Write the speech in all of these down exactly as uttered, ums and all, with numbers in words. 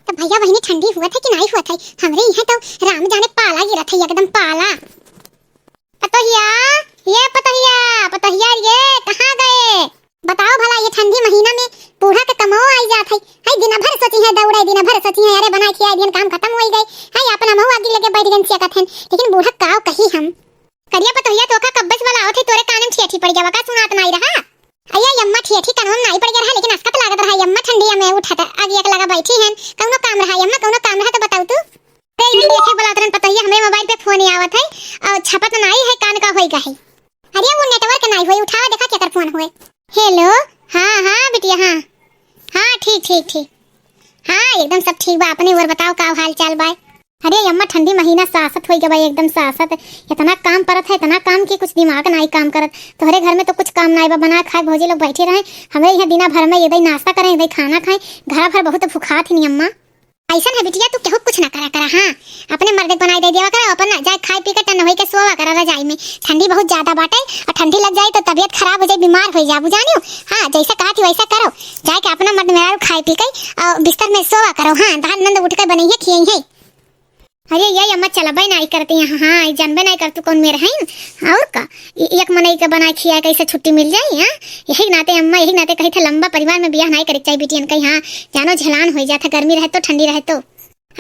तो भैया बहिनी ठंडी हुआ था कि नाई हुआ था? हमरे यहाँ तो राम जाने पाला गिरा था एकदम पाला। पतोहिया, ये पतोहिया, पतोहिया ये कहाँ गए? बताओ भला, ये ठंडी महीना में बूढ़ा के कमो आई जात है। है दिन भर सोची है दौड़े, दिन भर सोची है, अरे बनाए खियाए दिन काम खत्म होई गए। है अपन हमहू आगी लगे बैठ गन सियकत हन, लेकिन बूढ़ा काव कही हम। करिया पतोहिया, तोका कब्बे से बलावत है, तोरे कान में ठियठी पड़ गया का, सुनात नाई रहा? अये अम्मा, ठियठी कनवा में नाई पड़ गया रहा, लेकिन असकत लागत रहा अम्मा, ठंडिया में उठत आगी एक लगा बैठी हन, कौनो काम रहा अम्मा, कौनो काम रहा तो बताऊ तू। ते इधर देखे बलावत रहन पतोहिया, हमरे मोबाइल पे फोन ही आवत है और छपत नाई है, कान का होई का है। अरे वो नेटवर्क नाई होई, उठावा देखा केकर फोन होए। हेलो, हाँ हाँ बिटिया, हाँ हाँ, ठीक ठीक ठीक, हाँ एकदम सब ठीक बा। अपने और बताओ का हाल चाल बा? अरे अम्मा, ठंडी महीना सासत होई गवा एकदम सासत। इतना काम परत है, इतना काम कि कुछ दिमाग नाई काम करत। तोहरे घर में तो कुछ काम नाई बा, बना खाए भौजी लोग बैठे रहे, हमरे यहाँ दिना भर में इधर नाश्ता करें, इधर खाना खाएं, घर भर बहुत भुखात ही नहीं अम्मा। ऐसन है बिटिया, तू केहू कुछ ना करा करा, हाँ अपने मर्दे के बनाई दे देवा करा, अपन ना जाए खाए पी के टन होई के सोवा करा रजाई में। ठंडी बहुत ज्यादा बाटे और ठंडी लग जाए तो तबीयत खराब हो जाए, बीमार हो जाबू जानियो। हाँ जैसा कहा थी वैसा करो, जाए के अपना मर्द मेहरारू खाए पी के और बिस्तर में सोवा करो। हाँ दाल नंद उठ के बनई है खियई है। अरे ये अम्मा चलबे नाई करती हैं, हाँ, ई जानबे नाई करतू कौन मेर हैं। और का, इ-, एक मनई के बनाए खियाए कैसे छुट्टी मिल जाई, हाँ? यही नाते अम्मा, यही नाते कही थे लंबा परिवार में बियाह नाई करे के चाही बिटियन के, हाँ, जानो झेलान होई जात है, गर्मी रहे तो ठंडी रहे तो।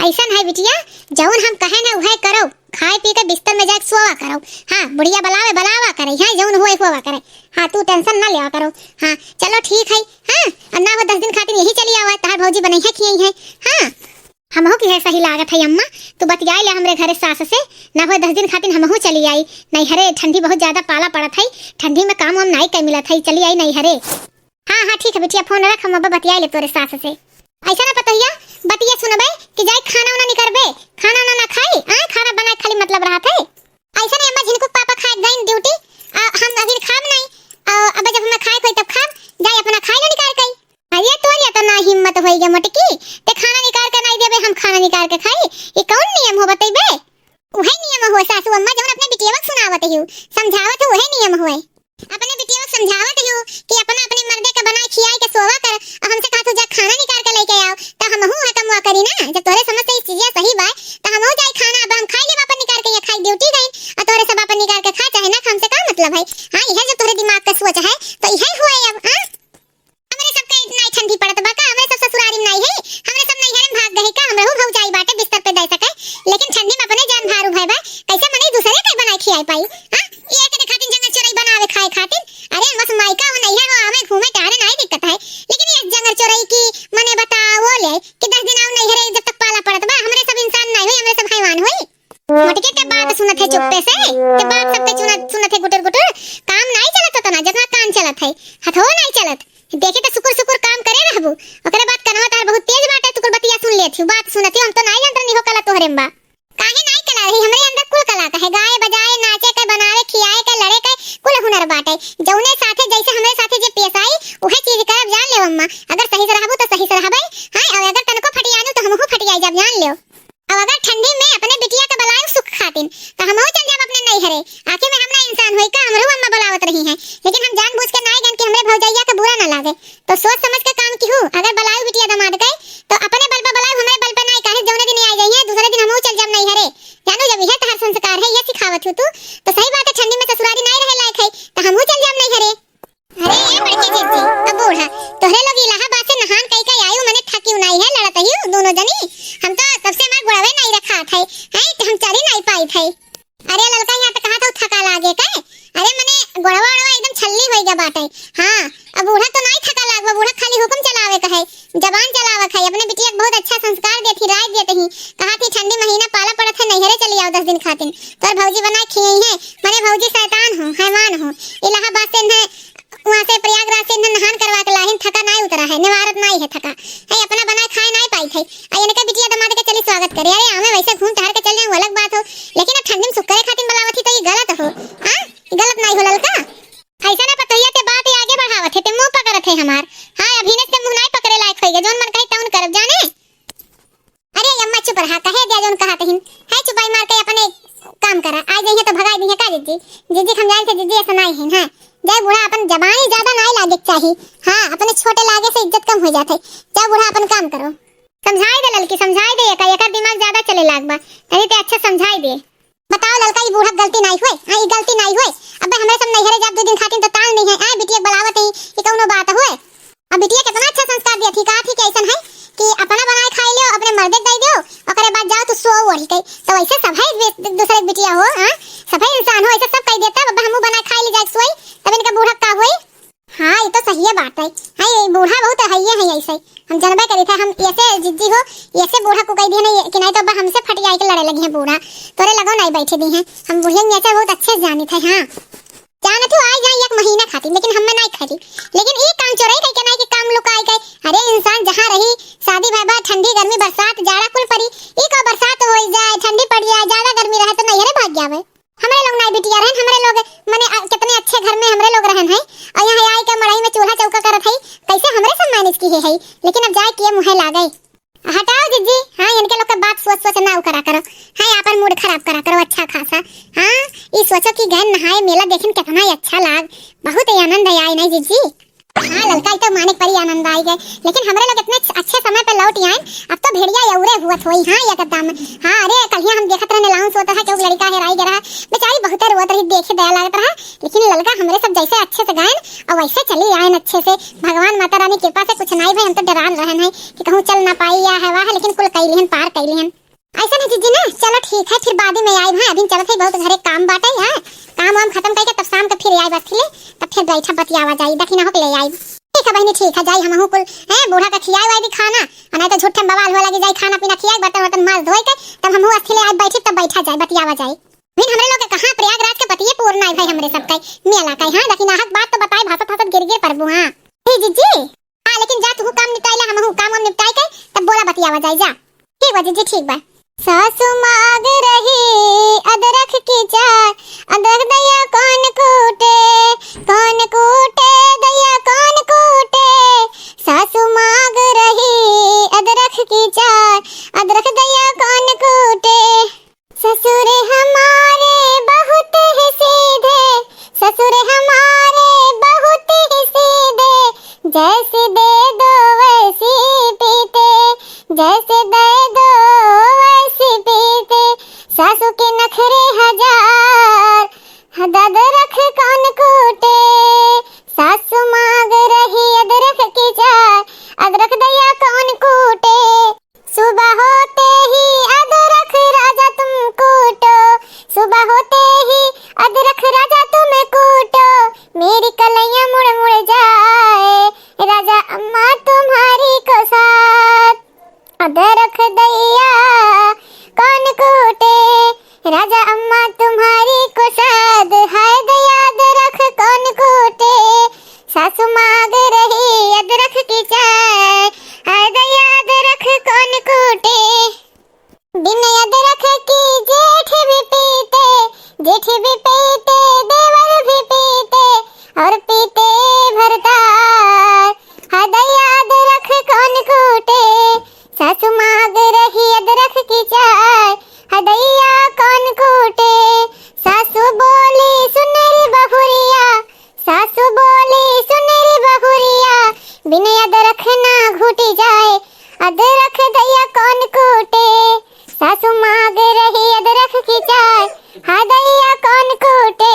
ऐसन है बिटिया, जौन हम कहे ना उहे करो, खाए पी के बिस्तर में जाके सोवा करो। हाँ, बुढ़िया बलावे, बलावा करे, हाँ, जौन हुए हुआ करे। हाँ, तू टेंशन ना लेवा करो। हाँ, चलो ठीक है, हाँ, और ना हो दस दिन खातिर यही चली आवा, तहार भौजी बनई है खियई है, हाँ। हमहू की है सही लागत है अम्मा, तू बतियाई ले हमरे घरे सास से, ना होए दस दिन खातिर हमहू चली आई नैहरे। ठंडी बहुत ज्यादा पाला पड़त है, ठंडी में काम वाम नाई कई मिलत है, चली आई नैहरे। हाँ हाँ ठीक है बिटिया, फोन रख, हम अब बतियाई ले तोरे सास से। ऐसा ना पतोहिया, बतिया सुनबे कि जाई खाना उना निकरबे, खाना उना ना खाई, आए खाना बनाए खाली मतलब रहत है। ऐसा नहीं अम्मा, झिनकू के पापा खाए गइन ड्यूटी, आ, हम अभी खाब नहीं, आ, अब जब हमें खाए कोई तब खाब, जाई अपना खाई लो निकाल के। अरे तोर या तो ना हिम्मत होई गे मोटकी, ते खाना निकाल के नाई देबे, हम खाना निकाल के खाई? ये कौन नियम हो बतइबे? उहे नियम हो सासू अम्मा, जौन अपने बिटियवा के सुनावत हियो, समझावत हो, उहे नियम होए। अपने बिटियवा के समझावत हियो कि अपना अपने मर्दे के बनाए खियाए के सोवा कर, और हमसे कहत हो जा खाना निकाल के लेके आओ, त हमहू है कमवा करी ना। जब तोरे समझ से ई चीजिया सही बाय, त हमहू जाई खाना, अब हम खाई लेब अपन निकाल के, ये खाई ड्यूटी गई, और तोरे सब अपन निकाल के खा, चाहे ना खा, हमसे का मतलब है? हाँ, इहे जो तोरे दिमाग के सोच है, तो इहे हुए अब, हाँ? हमरे सबके इतना ही ठंडी पड़त बा का? हमरे सब ससुरारी में नाई है? हमरे सब नैहरे में भाग गए का? हमरहू भौजाई बाटे बिस्तर पे दे सके, लेकिन ठंडी में अपने जान भारू भय बा। कैसे मनई दूसरे के बनाए खियाए पाई? हाँ? ये एक खातिर जंगल चोरई बनावे खाए खातिर? अरे बस मायका हो नैहर हो, आवे घूमे टहरे नाई दिक्कत है, लेकिन ये जंगल चोरई की मने बताओ ले कि दस दिन आओ नैहरे जब तक पाला पड़त बा, हमरे सब इंसान नाई होई, हमरे सब हैवान होई। मोटकी ते बात सुनत है चुप्पे से, ते बात सबके सुनत, सुनत है गुटर गुटर। काम नाई चलत उतना, जितना कान चलत है, हथवा नाई चलत। देखे त सुकुर सुकुर काम करे रहबू, ओकरे बाद कनवा तार बहुत तेज बाटे, सुकुर बतिया सुन लेत ही, बात सुनत ही, हम तो नाई जानत रहनी हो कला तोहरे में बा। काहे नाई कला रही, हमरे अंदर कुल कला का है, गाए बजाए, नाचे के, बनावे, खियाए के, लड़े के, कुल हुनर बाटे। जौने साथे जैसे हमरे साथे जे पेश आई, उहे चीज करब, जान लेव अम्मा। अगर सही से रहबू तो सही से रहबे, हाँ, और अगर तनको फटियानू तो हमहू फटियाई जाब, जान लेव। अब अगर ठंडी में अपने बिटिया के बलायु सुख खातिन, त हमहू चल जाब अपने नैहरे। आखिर में हम ना इंसान होई का, हमरो अम्मा बुलावत रही हैं। लेकिन हम जानबूझ के नाई गन कि हमरे भौजैया के बुरा ना लागे। तो सोच समझ के काम किहू, अगर बलायु बिटिया दमाद के, तो अपने बल पे बलायु, हमरे बल पे नाई, काहे जौने दिन आ जाइए, दूसरे दिन हमहू चल जाब नैहरे। जानू, जब यह तहार संस्कार है, यह सिखावत हूँ तू, तो सही बात है, ठंडी में ससुरारी नाई रहे लायक है, तो हमहू चल जाब नैहरे। अरे ए बड़की जीजी, अब बूढ़ा, तोहरे लोग इलाहाबाद से नहान कई के आयु, मने थकी उनाई है, लड़त ही दोनों जनी। हम तो सबसे हमार गोड़वे नाई रखात है, हैं, तो हम चली नाई पाई थे। अरे ललका, यहाँ तो कहा था थका लागे के। अरे मने गोड़वा ओड़वा एकदम छल्ली होई गया बाटे। हाँ, अब बूढ़ा तो नाई थका लागबा, बूढ़ा खाली हुक्म चलावे का है, जबान चलावे का है। अपने बिटिया के बहुत अच्छा संस्कार देत ही, राय देत ही, कहा थी ठंडी महीना पाला पड़त है, नैहरे चली आओ दस दिन खातिर, तोर भौजी बनाए खियई है। मने भौजी शैतान हो, हैवान हो, इलाहाबाद से इन्हें वहाँ से प्रयागराज से इन्हें नहान करवा के लाहिन, थका नाई उतरा है, निवारत नाई है थका। है अपना बनाए खाए नाई पाई थे। आ इनके बिटिया दमाद के चली स्वागत करे। अरे आवे वैसे घूम टहर के चल जाए, वो अलग बात हो, लेकिन अब ठंडी में सुख करे खातिर बुलावत ही तो ये गलत हो। हाँ, ये गलत नाई हो ललका। ऐसा ना पतोहिया ते बात ये आगे बढ़ावत है, ते मुंह पकड़त है हमार। हाँ, अभी ने ते मुंह नाई पकड़े लायक होइगे, जौन मन कहे तौन करब जाने। अरे अम्मा चुप रहा, कहे दिया जौन कहा तहिन। है चुपाई मार के अपने काम करा। आ जाइए तो भगाई दिए का जिज्जी? जिज्जी हम जान से जिज्जी ऐसा नाई है, हाँ। जय बूढ़ा अपन जबानी ज्यादा नाई लागे के चाही। हाँ, अपने छोटे लागे से इज्जत कम हो जात है। जय बूढ़ा अपन काम करो। समझाई दे ललकी, समझाई दे, एकर, एकर दिमाग ज्यादा चले लाग बा, तनी ते अच्छा समझाई दे। बताओ ललका, ई बूढ़ा क गलती नाई होए, हाँ, ई गलती नाई होए। अबे हमरे सब नैहरे जाब दू दिन खातिर तो ताल नहीं है, आए बिटिया के बुलावत ही, ई कौनो बात होए? अब बिटिया कितना अच्छा संस्कार दिया थी, कहा थी कि ऐसन है कि अपना बनाए खाई लियो, अपने मर्दे के दे दियो, ओकरे बाद जाओ तो सो ओढ़ी के। तो वैसे सब है बे-, दूसरे के बिटिया हो, हाँ, सब है इंसान हो, ऐसे सब कह देता, अब हमहू बनाए खाई ले जाए सोई, तब इनका बूढ़ा का होई? हाँ, ये तो सही बात है। हाँ, ये बूढ़ा बहुत है, ये है ऐसे। हम जनबे करी थे, हम ऐसे जिज्जी हो, ऐसे बूढ़ा को कह दिए नहीं कि नहीं तो अब हमसे फटिया के लड़े लगी है बूढ़ा। तोरे लगो नहीं बैठे दी हैं। हम बुढ़िया के nature बहुत अच्छे से जानी थे, हाँ। जाने थे आई जाए एक महीना खातिर, लेकिन हम नहीं खरी। लेकिन ई काम चोरई कह के नहीं कि काम लुकाई के। अरे इंसान जहाँ रही, शादी भय बा, ठंडी, गर्मी, बरसात, जाड़ा कुल पड़ी। ई का बरसात हो जाए, ठंडी पड़ जाए, ज्यादा गर्मी रहे तो नैहरे भाग जावे। हमरे लोग नाई बिटिया रहन, हमरे लोग मने, अ, कितने अच्छे घर में हमरे लोग रहन है, और यहाँ आए के मड़ई में चूल्हा चौका करत है, कैसे हमरे सब manage किए है, लेकिन अब जाए के मुँहे लागे। हटाओ जिज्जी, हाँ, इनके लोग के बात सोच सोच ना करा करो, हाँ, आपन mood खराब करा करो अच्छा खासा। हाँ, ई सोचो कि गए नहाए मेला देखन कितना ही अच्छा लाग, बहुत ही आनंद आए नहीं जिज्जी। हाँ ललका, ई तो माने के परी आनंद आई गए, लेकिन हमरे लोग इतने अच्छे समय पे लौट आए, अब तो भेड़िया अउरे हुअत होई। हाँ एकदम। हाँ, अरे कलिया हम देखत रहने लाउन सोता था, क्यों लड़का हेराई गया रहा, बेचारी बहुत रोत रही, देखे दया लागत रहा, लेकिन ललका हमरे सब जैसे अच्छे से गायन और वैसे चली आयन अच्छे से। भगवान माता रानी कृपा से कुछ नाई भाई, हम तो डरान रहन है कि कहूँ चल ना पाई या है वाह, लेकिन कुल कई लिहन, पार कई लिहन। ऐसा नहीं जिज्जी ना, चलो ठीक है, फिर बाद में आइब। हाँ, अभी चलत है, बहुत घरे काम बाटे। हाँ, काम वाम खत्म करके तब शाम के फिर आइब अथिले, तब फिर बैठा बतियावा जाई, दखिना होके ले आइब। ठीक है बहिनी, ठीक है, जाई हमहू कुल, हैं, बूढ़ा का खियाई वाई दी खाना, आ नहीं तो झूठे में बवाल हो लगी जाई, खाना पीना खियाई, बर्तन वर्तन माज धोई के, तब हमहू अथिले आइब बैठी, तब बैठा जाई, बतियावा जाई। फिर हमरे लोग के कहाँ प्रयागराज के पतिये पूर्ण आई भाई, हमरे सब के मेला का। हाँ, दखिना हक बात तो बताए, भाषत भाषत गिर गिर परबू। हाँ, हे जिज्जी, हाँ, लेकिन जा तू काम निपटाई ला, हमहू काम वाम निपटाई के तब बोला बतियावा जाई जा। ठीक बा जिज्जी, ठीक बा। सासू माग रही अदरख की चार, अदरख दैया कौन कूटे, कौन कूटे, दैया कौन कूटे। सासू माग रही अदरख की चार, अदरख दैया कौन कूटे। ससुर हमारे बहुत ही सीधे, ससुर हमारे बहुत ही सीधे, जैसी दे दो वैसी पीते, जैसी दे दो वैसी पीते। सासू के नखरे हजार, हद अदरख कौन कूटे। सासू माग रही अदरख की चार, अदरख दैया कौन कूटे। सुबह होते ही अदरख राजा तुम कूटो, सुबह होते ही अदरख राजा तुम कूटो, मेरी कलैया मुड़ मुड़ जाए, राजा अम्मा तुम्हारी को साथ। अदरख दैया कौन कूटे, राजा अम्मा तुम्हारी को साथ, हाय दैया अदरख कौन कूटे। सासू माग रही अदरख की चाय, हाय दैया अदरख कौन कूटे। बिन अदरख की जेठ भी पीते, जेठ भी पीते, देवर भी पीते, और पीते भरतार। हाय दैया अदरख कौन कूटे, सासू माग रही अदरख की चाय। हाय दैया कौन कूटे, सासू बोली सुन रे बहुरिया, सासू बोली सुन रे बहुरिया, बिन अदरख ना घुटी जाए, अदरख दैया कौन कूटे। सासू माग रही अदरख की चाय, हाय दैया कौन कूटे।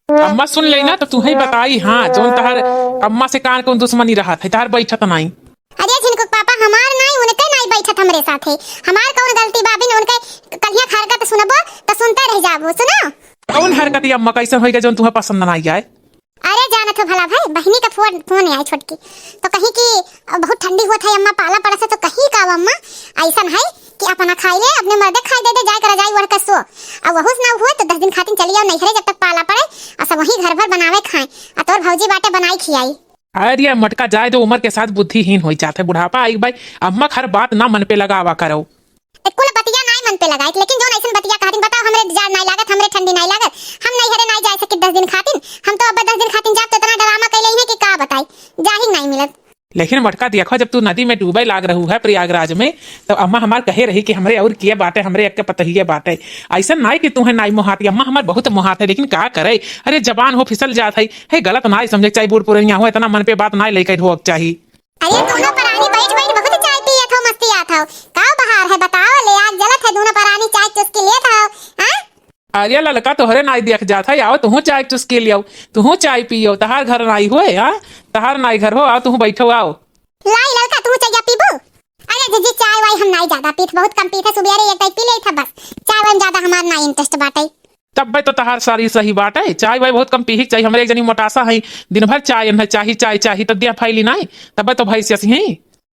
अम्मा सुन लेई ना तो तुहई बताई, हाँ, जौन तहार अम्मा से कान कौन दुश्मनी रहत है, तहार बैठत नाई। अरे झिनकुक पापा, हमार नाई, उनके नाई बैठत हमरे साथे। हमार कौन गलती बा? बिन उनके कलिया हरकत सुनबो तो सुनते रह जाबो। सुनो। कौन हरकत ये अम्मा कैसन होई गए जौन तुहे पसंद ना आई आए? अरे जानत हो भला भाई, बहिनी का फोन, फोन आए छोटकी, तो कही कि बहुत ठंडी हुआ था अम्मा, पाला पड़ा से, तो कही का अम्मा ऐसन है कि अपना खाई ले, अपने मर्दे खाई दे दे, जाए के रजाई ओढ़ के सो। अब वहू से ना हुए तो दस दिन खातिर चली आओ नैहरे, जब तक पाला पड़े, और सब वहीं घर भर बनावे खाए, और तोर भौजी बाटे बनाई खियाई। अरे यार मटका, जाए दो, उम्र के साथ बुद्धिहीन हो जात है, बुढ़ापा आई भाई, अम्मा हर बात ना मन पे लगावा करो। ए, कुल बतिया नाई मन पे लगाइत, लेकिन जौन ऐसन बतिया कहतिन, बताओ, हमरे जाड़ नाई लागत, हमरे ठंडी नाई लागत, हम नैहरे नाई जाए सकित दस दिन खातिन। हम तो अब दस दिन खातिन जाब तो इतना ड्रामा कैले हैं कि का बताई, जाही नाई मिलत। लेकिन मटका, देखो, जब तू नदी में डूबे लाग रहू है प्रयागराज में, तो अम्मा हमार कहे रही कि हमरे और किए बाटे, हमरे एक के पतहिए बाटे। ऐसन नाई कि तुहे नाई मोहात, अम्मा हमार बहुत मोहात है, लेकिन का करे, अरे जबान हो फिसल जात है। हे, गलत नाई समझे के चाही, बूढ़ पुरनिया हो, इतना मन पे बात नाई लेके ढोक चाही। अरे दोनों परानी बैठ बैठ बहुत चाय पियत हो, मस्त पियात हौ? काव बहार है बताओ, ले आग जलत है, दूनो परानी चाय चुस्की लेत हौ, हाँ? अरे ललका, तोहरे नाई देख जात है, आओ तुहूँ चाय चुस्की लियो, तुहूँ चाय पियो, तहार घर नाई होए, हाँ? तहार नाई घर हो, आओ तुहूँ बैठो, आओ। लाई ललका, तुहूँ चाय पीबू? अरे जीजी, चाय वाय हम नाई ज्यादा पीत, बहुत कम पीत है, सुबेरे एक दाई पी लेत है बस, चाय वाय में ज्यादा हमार नाई interest बाटे। तब्बे तो तहार सारी सही बात है, चाय वाय बहुत कम पीही के चाही। हमरे एक जनी मोटासा है, दिन भर चाय न चाही, चाय चाही, तो देह फैली नाई, तब्बे तो भैंस असी है।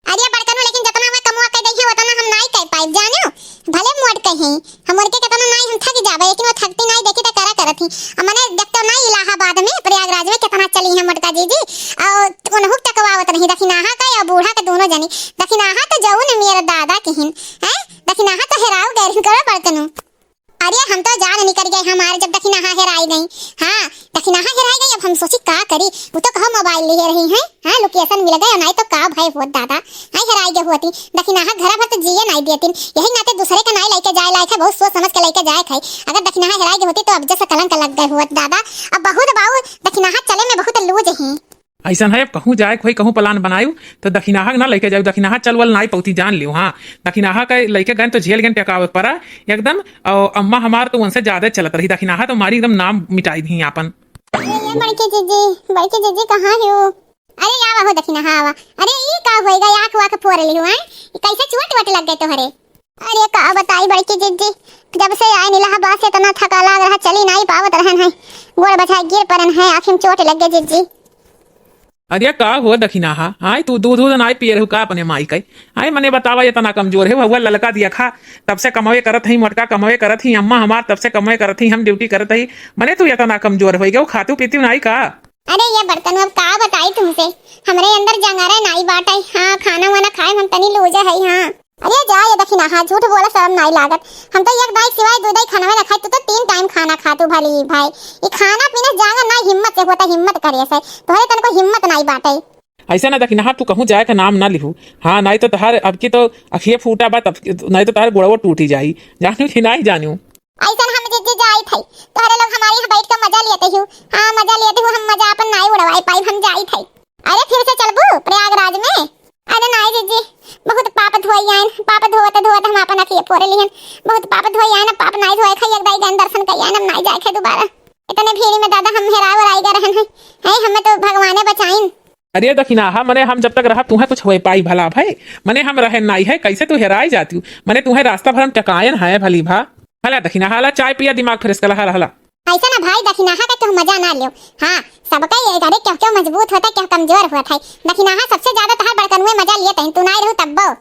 अरे बड़कनू, लेकिन जतना मैं कमवा के देही, उतना हम नाई कर पाइब, जानो? भले मोट कहीं, हम उनके केतना नाई हम थक जाबे, लेकिन वो थकती नाई, देखी तो करा करत ही। अब मने डॉक्टर नाई इलाहाबाद में, प्रयागराज में केतना चली है मोटका जीजी, और उनहु के टकवावत रही, दखिनाहा का और बूढ़ा का दोनों जनी। दखिनाहा तो जऊ न मेरा दादा किहिन, हैं? दखिनाहा तो हेराव गैर करो बड़कनू। अरे हम तो जान निकल गए हमारे, जब दखिनाहा हेराई गई। हाँ, दखिनाहा हेराई गई, अब हम सोची का करी। वो तो कहो मोबाइल लिए रही हैं, हाँ, location मिल गए, नाई तो का भय होत दादा, हाँ, हेराई गए होती। दखिनाहा घर भर तो जिए नाई देती, यही नाते दूसरे का नाई लेके जाए लायक है, बहुत सोच समझ के लेके जाए खाई। अगर दखिनाहा हेराई गए होती तो अब जैसे कलंक लग गए होत दादा। अब बहुत बाऊ दखिनाहा चले में बहुत लूज ही। अइसन है, अब कहूँ जाए के होई, कहूँ plan बनायु, तो दखिनाहा के ना लइके जायु। दखिनाहा चल वल नाई पौती, जान लियो। हाँ, दखिनाहा के लइके गए तो झेल गए टकावे परा एकदम। और अम्मा हमार तो उनसे ज्यादा चलत रही, दखिनाहा तो मारी एकदम नाम मिटाई दी आपन। अरे ये बड़की जीजी, बड़की जीजी कहाँ हो? अरे आवा हो दखिनाहा, आवा। अरे ई का होइगा, आँख वाँख फोर लिहु, हैं? ई कैसे चोट वोट लग गए तोहरे? अरे का बताई बड़की जिज्जी, जब से आए इलाहाबाद से इतना थका लाग रहा, चली नाई पावत रहन है, गोड़ बझाए गिर परन है, आँखी में चोट लग गए जिज्जी। अरे का हो दखिनाहा, आय तू दूध उध नाई पिए रहू का अपने माई के? आय मने बतावा, इतना कमजोर है, हुआ ललका दिया खा, तब से कमवे करत ही, मोटका कमवे करत ही, अम्मा हमार तब से कमवे करत ही, हम duty करत ही, मने तू इतना कमजोर होइ गयो, खातू पीतू नाई का? अरे ये बड़कनू, अब का बताई तुमसे, हमरे अंदर जंगारा नाई बाटे। हाँ, खाना वाना खाए में हम तनी लूज है। हाँ, अरे जा ये दखिनाहा, झूठ बोला, शर्म नाई लागत। हम तो एक दाई सिवाय दो दाई खाना में ना खाई, तू तो तीन time खाना खा तू भली भाई। ये खाना पीना जांगर नाई हिम्मत से होता, हिम्मत करे से तोहरे तनको हिम्मत नाई बाटे। ऐसा ना दखिनाहा, तू कहूँ जाए का नाम ना लिहू। हाँ, नाई तो तहार अब की तो अखिए फूटा बा, तब नाई तो तहार गोड़वो टूटी जाई, जानू कि नाई जानू? ऐसन हम जिज्जी जाइत है, तोहरे लोग हमारे यहाँ बैठ के मजा लेते हो। हाँ, मजा लेते हो, हम मजा अपन नाई उड़वाए पाई, हम जाइत है। अरे फिर से चलबू प्रयागराज में? अरे नाई जिज्जी, बहुत पाप धोई आयन, पाप धोवत धोवत हम अपन अखिए फोरे लिहन, बहुत पाप धोई आयन, अब पाप नाई धोए खाई, एक दाई गन दर्शन कई आयन, अब नाई जाए खाई दोबारा। इतने भीड़ में दादा हम हेरा वराई गए रहन है, है हमें तो भगवाने बचाइन। अरे दखिनाहा, मने हम जब तक रहब तुहें कुछ होए पाई भला भाई, मने हम रहन नाई है, कैसे तू हेराई जाती हूँ, मने तुहें रास्ता भर हम टकायन है भली भा। हला दखिनाहा, ला चाय पिया, दिमाग fresh कला, हला, हला। ऐसा ना भाई, दखिनाहा का क्यों मजा ना लियो। हाँ, सबका ये अरे क्यों क्यों मजबूत होता, क्यों कमजोर होता है। दखिनाहा सबसे ज्यादा तहार बड़कनुए मजा लिए तहीं, तू नाई रहू तब्बो।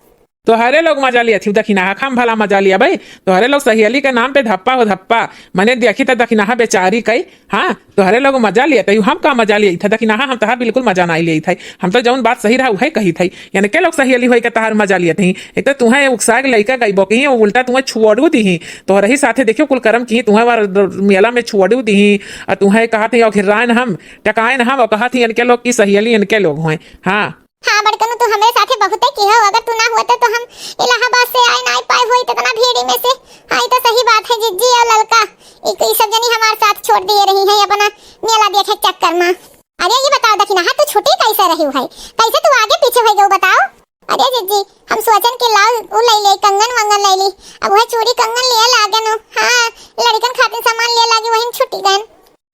तोहरे लोग मजा लिया थी दखिनाहा, हम भला मजा लिया भाई। तोहरे लोग सहेली के नाम पे धप्पा हो धप्पा, मने देखी त दखिनाहा बेचारी कई। हाँ, तोहरे लोग मजा लिया तई, हम का मजा लिया था दखिनाहा, हम तहार बिल्कुल मजा नाई लिया था। हम तो जौन बात सही रहा उहे कही थई। यानी के लोग सहेली होई के तहार मजा लिया थी। एक तो तुहें उकसा के लइका गई बो कहीं, उल्टा तुहें छोड़ू दी ही। तोहरे ही साथे देखियो कुल करम की, तुहें वार मेला में छोड़ू दी ही। और तुहें कहा थी और घिर्रायन हम, टकायन हम, और कहा थी इनके लोग की सहेली इनके लोग होए। हाँ। हाँ बड़कनू, तू हमरे साथे बहुते किहो, अगर तू ना होते तो हम इलाहाबाद से आए ना पाए होई इतना भीड़ में से। हाँ, ई तो सही बात है जिज्जी और ललका, ई, ई सब जनी हमारे साथ छोड़ दिए रही है अपना मेला देखे के चक्कर में। अरे ये बताओ दखिनाहा, तू छुट्टी कैसे रही है, कैसे तू आगे पीछे हो गई बताओ? अरे जिज्जी, हम सोचन कि लाओ उ ले ले, कंगन वंगन ले ली, अब वह चूड़ी कंगन लिए लागन हो। हाँ, लड़कन खातिर सामान लिए लागे, वही छुट्टी गन।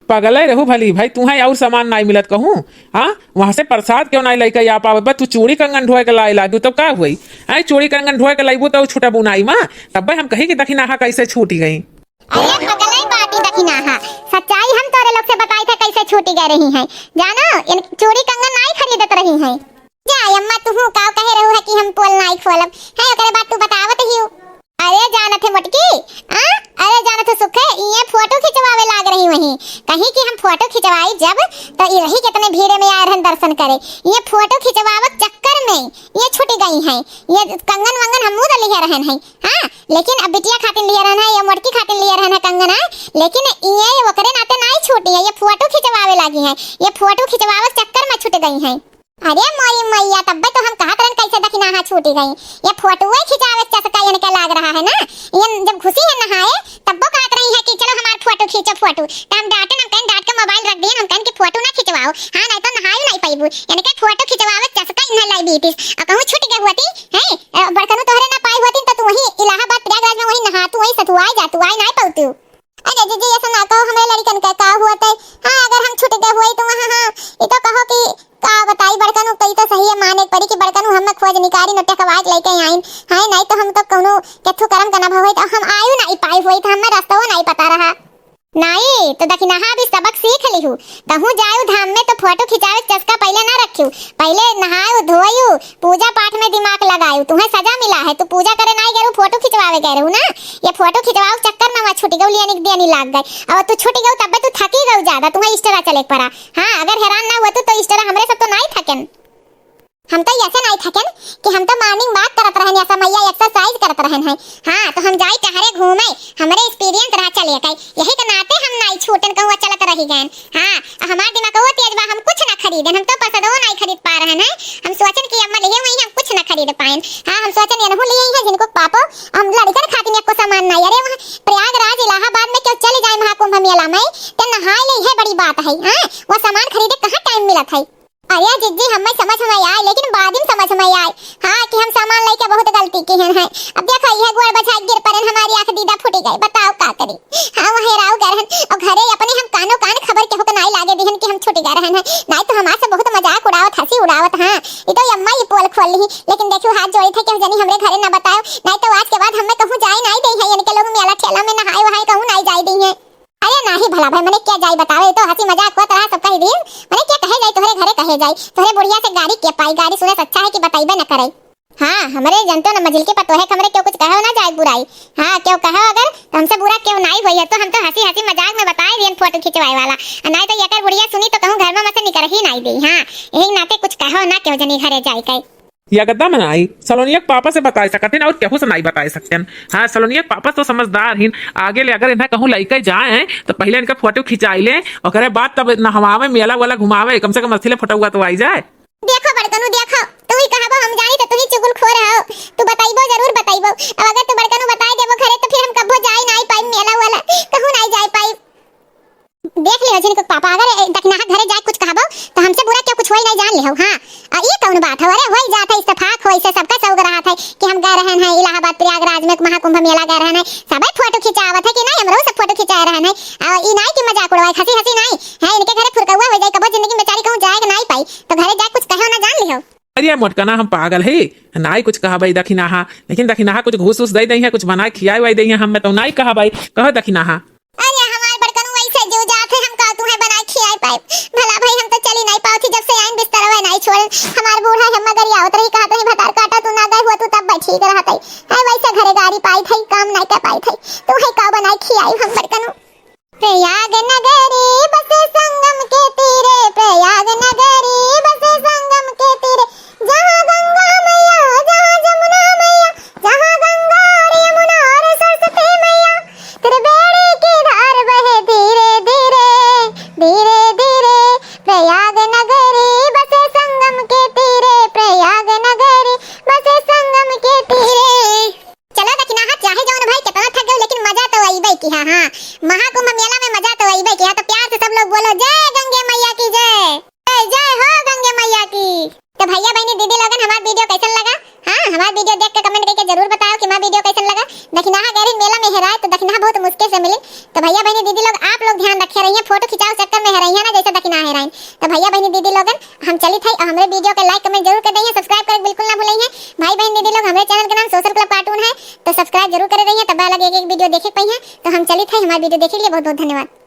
पगले रहू भली भाई, तुहें और सामान नाई मिलत कहूँ? हाँ, वहाँ से प्रसाद क्यों नाई लइके आ पावे? बस तू चूड़ी कंगन ढोए के लाए लागू, तब का हुई? आए चूड़ी कंगन ढोए के लाइबू तो छुटबू नाई माँ, तब हम कही कि दखिनाहा कैसे छूटी गई। अरे पगले बाटी दखिनाहा, सच्चाई हम तोरे लोग से बताई थे कैसे छूटी गए रही है। जानो, इन चूड़ी कंगन नाई खरीदत रही है। जा अम्मा, तुहू काव कहे रहू है कि हम पोल नाई खोलब है, ओकरे बाद तू बतावत ही हो। अरे जानत है मोटकी, आ? अरे जानत है सुखे, ये फोटो खिंचवावे लाग रही वहीं। कहीं कि हम फोटो खिंचवाई जब, तो ये रही कितने भीड़ में आए रहन दर्शन करे। ये फोटो खिंचवावे के चक्कर में ये छूटी गई हैं। ये कंगन वंगन हमू तो लिए रहन है, हाँ, लेकिन अब बिटिया खातिर लिए रहन है, ये मोटकी खातिर लिए रहन है कंगन, हाँ, लेकिन ये ओकरे नाते नाई छूटी है, ये फोटो खिंचवावे लागी है, ये फोटो खिंचवावे के चक्कर में छूट गई हैं। अरे मोरी मैया, तब्बे तो हम कहत रहन कैसे दखिनाहा छूटी गई। ये फोटुए खिंचावे के चस्का इनके लाग रहा है ना। ये जब घुसी है नहाए, तब्बो कहत रही है कि चलो हमार फोटो खींचो, फोटो। तो हम डांटन, हम कहन डांट के मोबाइल रख दिए, हम कहन कि फोटो ना खिंचवाओ। हाँ, नहीं तो नहाए नहीं पाइबू। इनके फोटो खिंचवावे के चस्का इन्हें लाई बीतीस। और कहूँ छूट गए होती, हैं? अ, बड़कनू तो ओ, हमरे लड़िकन का का हुआ तय? हाँ, अगर हम छूट गए हुए तो वहाँ, हाँ, ये तो कहो कि का बताई बड़कनू, तो ई तो सही है माने पड़ी कि बड़कनू हमें खोज निकारी नोटे के आवाज लेके आइन। हाँ, नहीं तो हम तो कौनो केथू करम का ना भवे, तो हम आयु नहीं पाई हुई, तो हमें रस्तवा नहीं पता रहा। नाई, तो दखिनहा भी सबक सीख लिहू। कहूँ जायू धाम में तो फोटो खिंचावे के चस्का पहिले ना रखियो। पहिले नहायू, धोयू, पूजा पाठ में दिमाग लगायू। तुम्हें सजा मिला है, तू पूजा करे नाई गरू, फोटो खिंचवावे गए रहू ना। ये फोटो खिंचवावे के चक्कर में वहाँ छुटी गऊ, लियानी के देनी लाग गए। अब तू छुटी गऊ, तब तू थकी गऊ ज्यादा, तुम्हें इस तरह चले के पड़ा। हाँ, अगर हैरान ना हुआ तू तो इस तरह हमरे सब तो नाई थकेन। हम तो ऐसे नाई थकेन कि हम तो morning walk करत रहन, ऐसा मैया exercise करत रहन है। हाँ, तो हम जाई टहरे घूमे, हमरे experience रहा चले कई, यही के नाते हम नाई छूटन कहूँ चलत रही गए। हाँ, हमार दिमाग वो तेज बा, हम कुछ ना खरीदन, हम तो पसंदो नाई खरीद पा रहन है। हम सोचन कि अम्मा लिए वही हम कुछ ना खरीद पाएन। हाँ, हम सोचन एनहू लिए है जिनको पापो, हम लड़कन खातिर एको सामान नाई। अरे वहाँ प्रयागराज इलाहाबाद में क्यों चले जाए महाकुंभ मेला में, तो नहाए ले है बड़ी बात है। हाँ, वो सामान खरीदे कहाँ time मिलत है। अरे जिज्जी, हमें समझ में आए, लेकिन बाद में समझ में आए, हाँ, कि हम सामान लेके बहुत गलती किहन है। अब देखो, यह गोड़ बझाए गिर पड़न, हमारी आँख दीदा फूटी गई, बताओ का करी। हाँ, वही राव गए रहन, और घरे अपने हम कानो कान खबर केहू के नाई लागे दिहन कि हम छूट गए रहन है, नाई तो हमार से बहुत मजाक उड़ावत, हंसी उड़ावत। हाँ, ये तो अम्मा ही पोल खोल ली, लेकिन देखियो, हाथ जोड़ी थे, केहू जनी हमरे घरे ना बतायो, नाई तो आज के बाद हमें कहूँ जाए नाई दे है, इनके लोग मेला ठेला में नहाए वहाए कहूँ नाई जाए दे है। अरे नाही भला भाई, मने क्या जाई बतावे, तो हंसी मजाक होत रहा सब कही दिन। मने क्या कहे जाई, तोहरे घरे कहे जाई, तोहरे बुढ़िया से गारी के पाई, गारी सुने से अच्छा है कि बताइबे न करे। हाँ, हमरे जनतो न मझिल के पतोहे के हमरे क्यों कुछ कहो ना जाए बुराई। हाँ, क्यों कहो अगर तो हमसे बुरा क्यों नाई होई है, तो हम तो हंसी हंसी मजाक में बताए दियन फोटो खिंचवाए वाला। आ नाई तो एकर बुढ़िया सुनी तो कहूँ घर में से निकर ही नाई दे। हाँ, यही नाते कुछ कहो ना क्यों जनी घरे जाए के। एकदम नाई, सलोनिया के पापा से बताए सकत हिन और केहू से नाई बताए सकतेन। हाँ, सलोनिया के पापा तो समझदार हिन, आगे ले अगर इन्हें कहूँ लइके जाए तो पहले इनका फोटो खिंचाई ले, ओकरे बाद तब नहवावे, मेला वाला घुमावे, कम से कम असली फोटो हुआ तो आई जाए। देखो बड़कनू, देखो, तू ही कहबो हम जानी तो तू ही चुगलखोर हो, तू बताइबो जरूर बताइबो। अब अगर तू बड़कनू बताए देबो घरे तो फिर हम कब्बो जाए नाई पाई मेला वाला, कहूँ नाई जाए पाई। देख लियो जिनको पापा, अगर ए, दखिनाहा घरे जाए कुछ कहबो, तो हमसे बुरा क्या कुछ होई नहीं जान लिहो। हाँ, आ, ई कौन बात है? अरे, होई जात है, इत्तेफाक होई से सबका शौक रहत है कि हम गए रहन है इलाहाबाद प्रयागराज में महाकुंभ मेला गए रहन है, सबे फोटो खिंचावत है कि नहीं, हमरो सब फोटो खिंचाए रहन है। आ, ई नाई की मजाक उड़वाए, हंसी हंसी नाई है, इनके घरे फुरकौआ हो जाए, कबो जिंदगी में बेचारी कहूँ जाए के नाई पाई, तो घरे जाए कुछ कहो ना जान लिहो। अरे मोटकना, हम पागल है, नाई कुछ कहबे दखिनाहा, लेकिन दखिनाहा कुछ घूस उस दे दे है, कुछ बनाए खियाए वाए दे है, हम तो नाई कहबे, कहो दखिनाहा। अरे हमार बड़कनू, वैसे जीव जात है, हम का तुम्हें बनाए खियाए पाए? भला भाई, हम तो चली नहीं पावत ही, जब से आइन बिस्तर में नहीं छोड़न। हमार बूढ़ा है मगर आवत रही, कहत रही भतार काटा तू ना गए हुआ तू तब बैठी के रहत है। है वैसे घरे गारी पाई थे, काम नहीं कर पाई थे, तू है का बनाए खियाई हम बड़कनू? प्रयाग नगरी बसे संगम के तीरे, प्रयाग नगरी बसे संगम के तीरे, जहाँ गंगा मैया, जहाँ जमुना मैया, जहाँ गंगा और यमुना और सरस्वती मैया, तेरे बेड़े की धार बहे धीरे धीरे, धीरे धीरे। प्रयाग नगरी बसे संगम के तीरे, प्रयाग नगरी बसे संगम के तीरे। चलो दखिनाहा, चाहे जौन भाई कितना थक गए, लेकिन मजा तो अइबे किहा। हाँ, महाकुंभ मेला में मजा तो अइबे किहा। तो प्यार से सब लोग बोलो, जय गंगे मैया की जय। जय, जय हो गंगे मैया की। तो भैया बहनी दीदी लोगन, हमार video कैसन लगा? हाँ, हमार video देख के comment करके जरूर बताओ कि हमार video कैसन लगा। दखिनाहा गैरिन मेला में हेराए तो दखिनाहा बहुत मुश्किल से मिली। तो भैया बहनी दीदी लोग, आप लोग ध्यान रखे रहिए, फोटो खिंचाव चक्कर में हेराई है ना, जैसे दखिनाहा हेराइन। तो भैया बहनी दीदी लोगन, हम चलित है और हमरे video के like comment जरूर कर दइहे, subscribe करे बिल्कुल ना भूलइहे। भाई बहन दीदी लोग, हमरे channel के नाम Social Club Cartoon है, तो subscribe जरूर करे रहिए, तब अलग एक एक video देखे के पाइहे। तो हम चलित है, हमारे video देखे के लिए बहुत बहुत धन्यवाद।